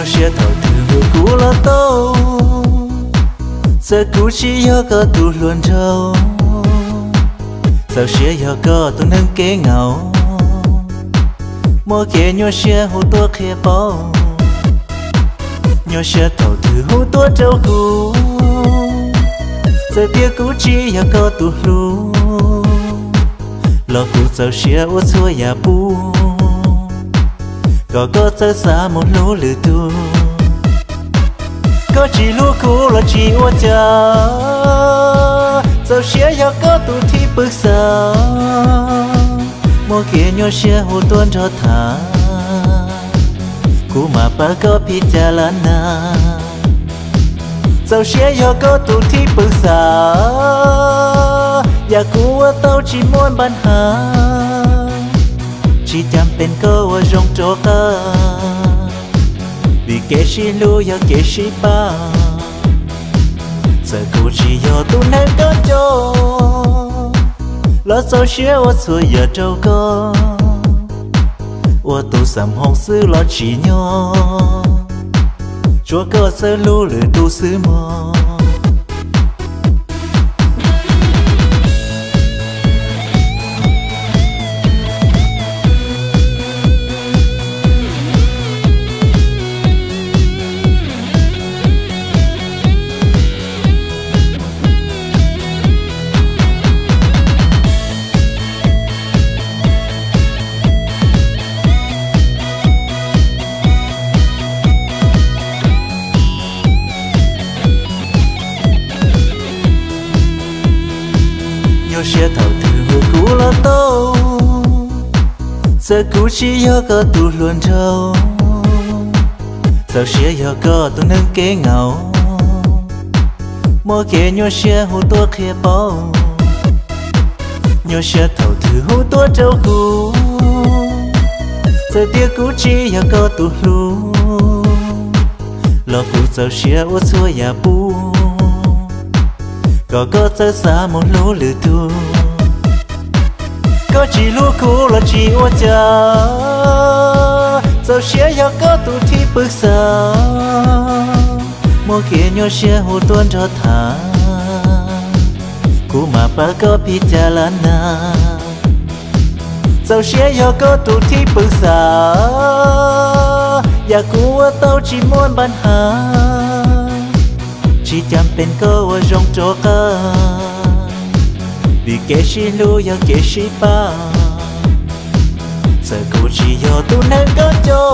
Nyuaj siab thaum twg hu kuv los tau, txawm kuv tsis yog koj tus hluas nraug. Txaus siab yog koj tus neeg kev ngaum, muaj kev nyuaj siab hu tuaj qhia paub. Nyuaj siab thaum twg hu tuaj rau kuv, txawm tias kuv tsis yog koj tus hlub, los kuv txaus siab ua txhua yam pub, kom koj txawj xav mus hlub lwm tus. Koj tsis hlub kuv los tsis ua cas, txaus siab yog koj tus thib pw xav, muaj kev nyuaj siab hu tuaj nrog tham, kuv mam pab koj phim cas las nag. Txaus siab yog koj tus thib pw xav, yam kuv ua tau tsis muaj npa nhas, tsis cam pees koj ua zoo rov qab, vim kev sib hlub yog kev sib pab. Txawm kuv tsis yog tus neeg koj nco, los txaus siab ua txhua yam rau koj, ua tus xam hoo xwb los tsim nyog, tsuav koj txawj hlub lwm tus xwb mog. Nyuaj siab thaum twg hu kuv los tau, txawm kuv tsis yog koj tus hluas nraug. Txaus siab yog koj tus neeg kev ngaum, muaj kev nyuaj siab hu tuaj qhia paub. Nyuaj siab thaum twg hu tuaj rau kuv, txawm tias kuv tsis yog koj tus hlub, los kuv txaus siab ua txhua yam pub, kom koj txawj xav mus hlub lwm tus. Koj tsis hlub kuv los tsis ua cas, txaus siab yog koj tus thib pw xav, muaj kev nyuaj siab hu tuaj nrog tham, kuv mam pab koj phim cas las nag. Txaus siab yog koj tus thib pw xav, yam kuv ua tau tsis muaj npa nhas, tsis cam pees koj ua zoo rov qab, vim kev sib hlub yog kev sib pab. Txawm kuv tsis yog tus neeg koj nco,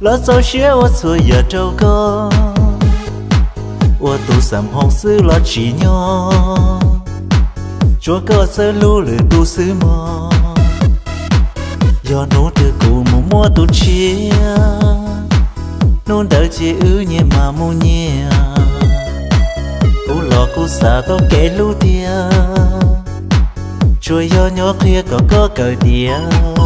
los txaus siab ua txhua yam rau koj, ua tus xam hoo xwb los tsim nyog, tsuav koj txawj hlub lwm tus xwb mog. Yog hnub twg kuv mus muaj tus tshiab, hnub ntawd ces wb nyias mam mus nyias. Kuv los kuv xav tau kev hlub tiag, tsuas yog nyob qhia kom koj kawm tiav.